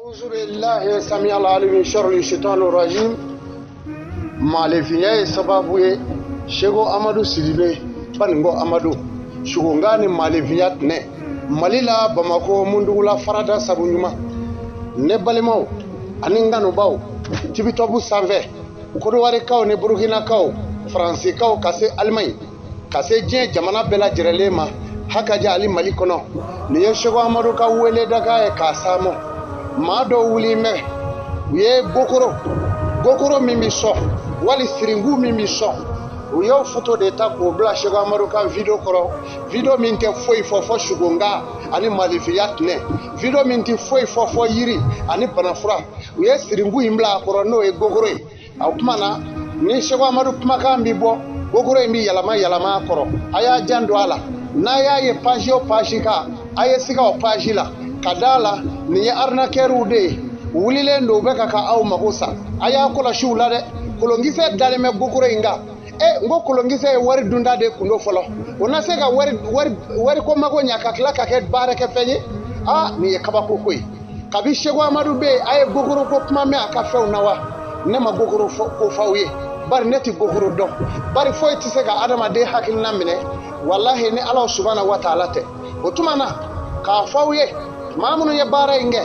Auzu billahi sami'al alim min sharri shaitanir rajim. Maalefinya ye sababu ye Seko Amadu Sidibe Baninko Amadu sugonga ni maalefinya tɛnɛ Mali la Bamakɔ Mundugula farada sabu ɲuman. Ne balimaw ani n kanubaw Tibitɔbu sanfɛ, Kodiwarikaw ni Burukinakaw, Faransikaw ka se Alimaɲi, ka se diɲɛ jamana bɛɛ lajɛrɛlen ma, hakaja ali Mali kɔnɔ. Nin ye Seko Amadu ka wele daga ye k'a saamɔ. Maa dɔw wulilen bɛ, u ye gokoro gokoro min bɛ sɔn wali siringu min bɛ sɔn, u y'o foto de ta k'o bila Seko Amadu ka video kɔrɔ. Video min tɛ foyi fɔ fɔ sugonga ani malifiya tɛnɛ, video min tɛ foyi fɔ fɔ yiri ani banafura. U ye siringu in bila a kɔrɔ, n'o ye gokoro ye. O tuma na ni Seko Amadu kumakan bɛ bɔ, gokoro in bɛ yɛlɛma yɛlɛma a kɔrɔ. A y'a jan don a la, n'a y'a ye page o page kan, a ye siga o page la ka da la. Nin ye arnaqueurs de ye, u wulilen don, u bɛ ka aw mago sa. A y'a kɔlɔsi u la dɛ. Kolonkisɛ dalen bɛ gokoro in kan. E n ko kolonkisɛ ye wari dunda de kun don fɔlɔ, o na se ka wari wari wari ko mago ɲa ka tila ka kɛ baarakɛfɛn ye. Aa, nin ye kabako ko ye. Kabi Seko Amadu bɛ yen, a ye gokoro ko kuma mɛn a ka fɛnw na wa? Ne ma gokoro ko f'aw ye, bari ne tɛ gokoro dɔn, bari foyi tɛ se ka adamaden hakilina minɛ walahi ni Ala subahana wa taala tɛ. O tuma na k'a fɔ aw ye, maa minnu ye baara in kɛ,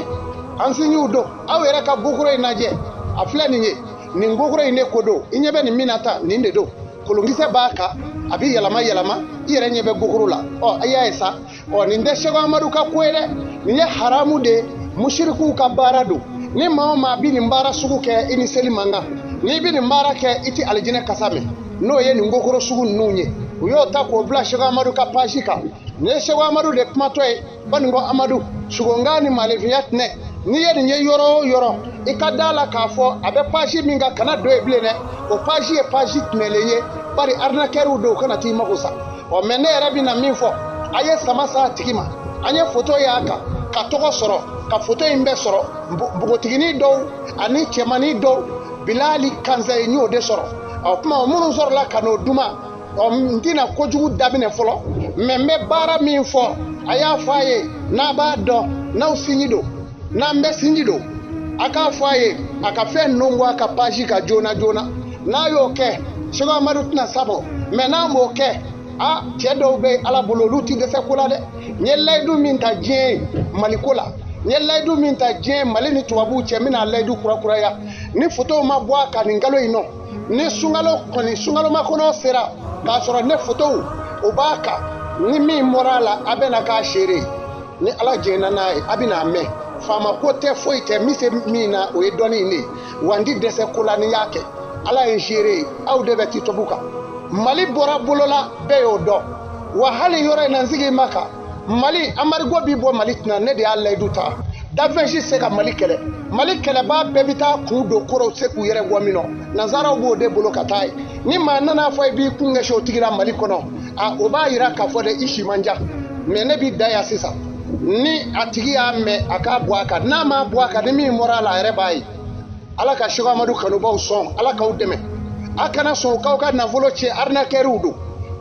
an sinjiw don, aw yɛrɛ ka gokoro in lajɛ. A filɛ nin ye, nin gokoro in de ko don. I ɲɛ bɛ nin min na tan, nin de don. Kolonkisɛ b'a kan, a bɛ yɛlɛma yɛlɛma, i yɛrɛ ɲɛ bɛ gokoro la. Ɔ, a y'a ye sa. Ɔ, nin tɛ Seko Amadu ka ko ye dɛ, nin ye haramu de ye, musirikuw ka baara don. Ni maa o maa bɛ nin baara sugu kɛ, i ni seli man kan. N'i bɛ nin baara kɛ, i tɛ alijinɛ kasa mɛn. N'o ye nin gokoro sugu ninnu ye, u y'o ta k'o bila Seko Amadu ka page kan. Nin ye Seko Amadu de kumatɔ ye, Baninko Amadu sugonga ni maalefinya tɛnɛ. N'i ye nin ye yɔrɔ o yɔrɔ, i ka da la k'a fɔ a bɛ page min kan, kana don yen bilen dɛ. O page ye page tɛnɛlen ye, bari arnaqueurs don, u kana t'i mago sa. Ɔ, mɛ ne yɛrɛ bɛna min fɔ, a ye sama s'a tigi ma. An ye foto y'a kan ka tɔgɔ sɔrɔ, ka foto in bɛɛ sɔrɔ. Npogotiginin dɔw ani cɛmannin dɔw, Bilali Kansayi, n y'o de sɔrɔ. Ɔ tuma minnu sɔrɔla ka n'o duma, ɔ, n tɛna kojugu daminɛ fɔlɔ, mɛ n bɛ baara min fɔ, a y'a fɔ a ye n'a b'a dɔn, n'aw sinji don, n'an bɛɛ sinji don, a k'a fɔ a ye a ka fɛn ninnu bɔ a ka page kan joona joona. N'a y'o kɛ, Seko Amadu tɛna sabɔ. Mɛ n'a m'o kɛ, a cɛ dɔw bɛ Ala bolo, olu ti dɛsɛ ko la dɛ. N ye layidu min ta diɲɛ ye Maliko la, n ye layidu min ta diɲɛ Mali ni tubabuw cɛ, n bɛna layidu kurakuraya. Ni fotow ma bɔ a kan nin kalo in nɔ, ni sunkalo kɔni sunkalomakɔnɔ sera k'a sɔrɔ ne fotow o b'a kan, ni min bɔra a la, a bɛna k'a seere ye. Ni Ala jɛnna n'a ye, a bɛna a mɛn. Faama ko tɛ, foyi tɛ, n bɛ se min na, o ye dɔnni in de ye. Wa n ti dɛsɛ ko la ni n y'a kɛ. Ala ye seere ye, aw de bɛ titɔbu kan. Mali bɔra bolo la, bɛɛ y'o dɔn. Wa hali yɔrɔ in na, n sigi ma kan Mali embargo bi bɔ Mali tɛna, ne de y'a layidu ta. Dafɛn si se ka Mali kɛlɛ. Mali kɛlɛbaa bɛɛ bɛ taa kun don kɔrɔw se k'u yɛrɛ bɔ min nɔ, nanzaraw b'o de bolo ka taa ye. Ni maa nana fɔ i b'i kun ɲɛsin o tigi la Mali kɔnɔ, a o b'a yira k'a fɔ dɛ, i si man ca. Mɛ ne b'i da yan sisan, ni a tigi y'a mɛn, a k'a bɔ a kan. N'a m'a bɔ a kan, ni min bɔra a la, a yɛrɛ b'a ye. Ala ka Seko Amadu kanubaw sɔn, Ala k'aw dɛmɛ. A kana sɔn k'aw ka nafolo tiɲɛ, arnaqueurs don.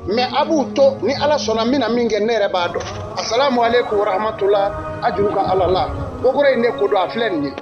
Mɛ a b'u to, ni Ala sɔnna, n bɛna min kɛ, ne yɛrɛ b'a dɔn. Asalamu aleykum warahmatula. A juru ka Ala la, kokoro in de ko don, a filɛ nin ye.